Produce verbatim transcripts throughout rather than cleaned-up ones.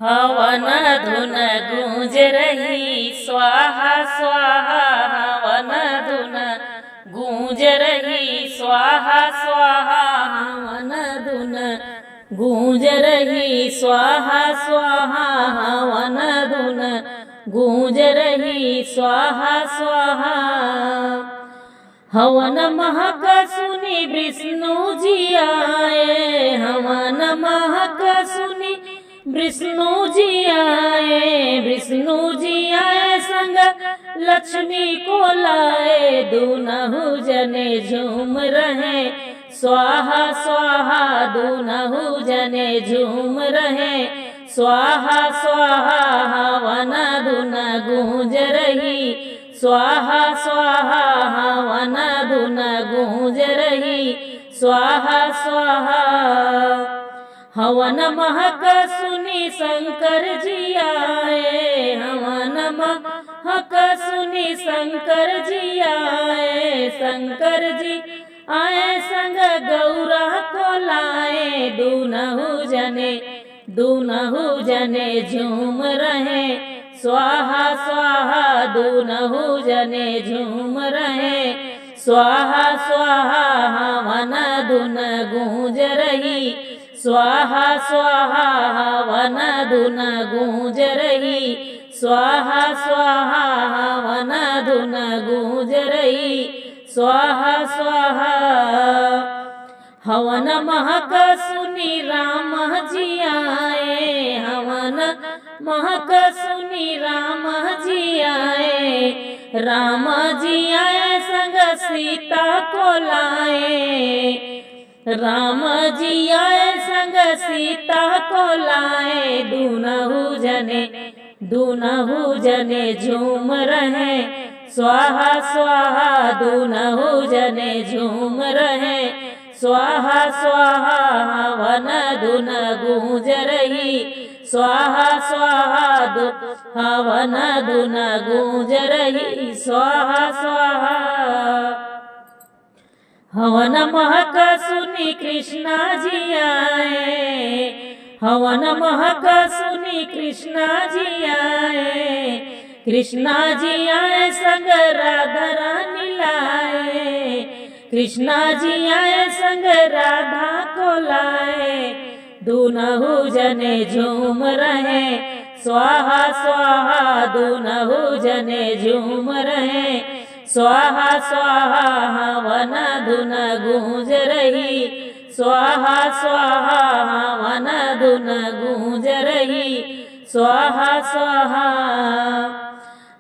हवन धुन गूंज रही स्वाहा स्वाहा, हवन धुन गूंज रही स्वाहा स्वाहा, हवन धुन गूंज रही स्वाहा स्वाहा, हवन धुन गूंज रही स्वाहा स्वाहा। हवन महक सुनी विष्णु जी आए, हवन महक सुनी विष्णु जी आए, विष्णु जी आए संग लक्ष्मी को लाए। दूनहु जने झूम रहे स्वाहा स्वाहा, दूनहु जने झूम रहे स्वाहा स्वाहा। हवन धुन गूंज रही स्वाहा स्वाहा, हवन धुन गूंज रही स्वाहा स्वाहा। हवन महक सुनी शंकर जी आए, हवन महक सुनी शंकर जी आए, शंकर जी आए संग गौरा को लाए। दूनहु जने, दूनहु जने झूम रहे स्वाहा स्वाहा, दूनहु जने झूम रहे स्वाहा स्वाहा। हवन धुन गूंज रही स्वाहा स्वाहा, हवन धुन गूंज रही स्वाहा स्वाहा, हवन धुन गूंज रही स्वाहा स्वाहा। हवन महक सुनी राम जी आए, हवन महक सुनी राम जी आए, राम जी आए संग सीता को लाए, राम जी आए संग सीता को लाए। दूनहु जने, दूनहु जने झूम रहे स्वाहा स्वाहा, दूनहु जने झूम रहे स्वाहा स्वाहा। हवन धुन गूंज रही स्वाहा स्वाहा, दु-, हवन धुन गूंज रही स्वाहा स्वाहा। हवन महक सुनी कृष्णा जी आए, हवन महक सुनी कृष्णा जी आए, कृष्णा जी आए संग राधा रानी लाए, कृष्णा जी आए संग राधा को लाए। दूनहु जने झूम रहे स्वाहा स्वाहा, दूनहु जने झूम रहे स्वाहा स्वाहा। हवन धुन गूंज रही स्वाहा स्वाहा, हवन धुन गूंज रही स्वाहा स्वाहा।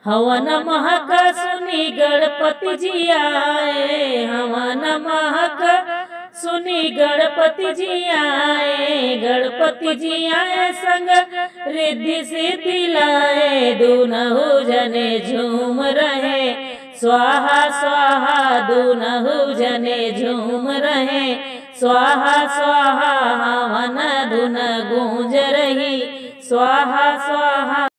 हवन महक सुनी गणपति जी आए, हवन महक सुनी गणपति जी आए, गणपति जी आए संग रिद्धि सिद्धि लाए। दूनहु जने झूम रहे स्वाहा स्वाहा, दूनहु जने झूम रहे स्वाहा स्वाहा। हवन धुन गूंज रही स्वाहा स्वाहा।